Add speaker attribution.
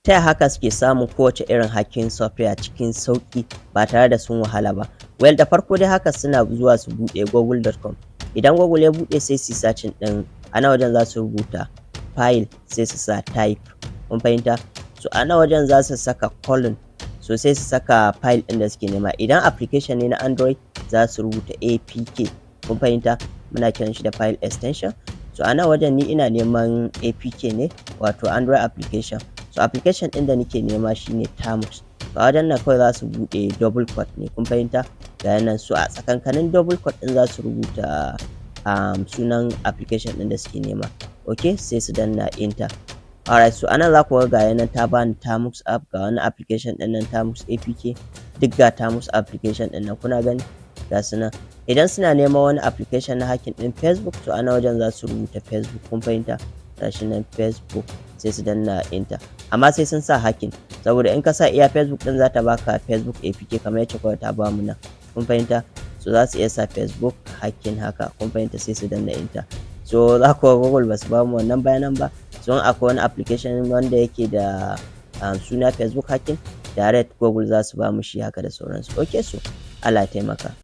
Speaker 1: Ta yaya haka suke samun kowace irin hacking software cikin sauƙi ba tare da sun wahala ba? Well, da farko dai haka suna zuwa su buɗe google.com. Idan Google ya buɗe, sai su searching ɗin. A nan wajen za su rubuta file, sai su sa type. Kun fahimta? So a nan wajen za su saka colon, so sai su saka file ɗin da suke nema. Idan application ne na Android, za su rubuta APK. Kun fahimta? Muna kiran shi da file extension. So a nan wajen ni ina neman APK ne, wato Android application. So application ɗin da nake nema shine Termux. So a wajen nan kawai za su buɗe double quote ne. Kun fahimta? Ga nan. So a tsakankanin double quote ɗin za su rubuta sunan application ɗin da suke nema. Ok, sai su danna enter. Alright, so anan za ku ga nan ta bani Termux app, ga wani application ɗin nan, Termux APK, duk ga Termux application ɗin nan, kuna gani, ga su nan. Idan suna neman wani application na hacking ɗin Facebook, to a nan wajen za su rubuta Facebook. Kun fahimta? Gashi nan Facebook, sai su danna enter. Amma sai sun sa hacking, saboda in ka sa iya Facebook ɗin, za ta baka Facebook APK kamar yacce kawai ta bamu nan. Kun fahimta? So za su iya sa Facebook hacking haka. Kun fahimta? Sai su danna enter. So za ku ga Google ba su bamu wannan bayanan ba. So in akwai wani application wanda yake da suna Facebook hacking, direct Google za su bamu shi haka da sauransu. Okay, so Allah ya taimaka.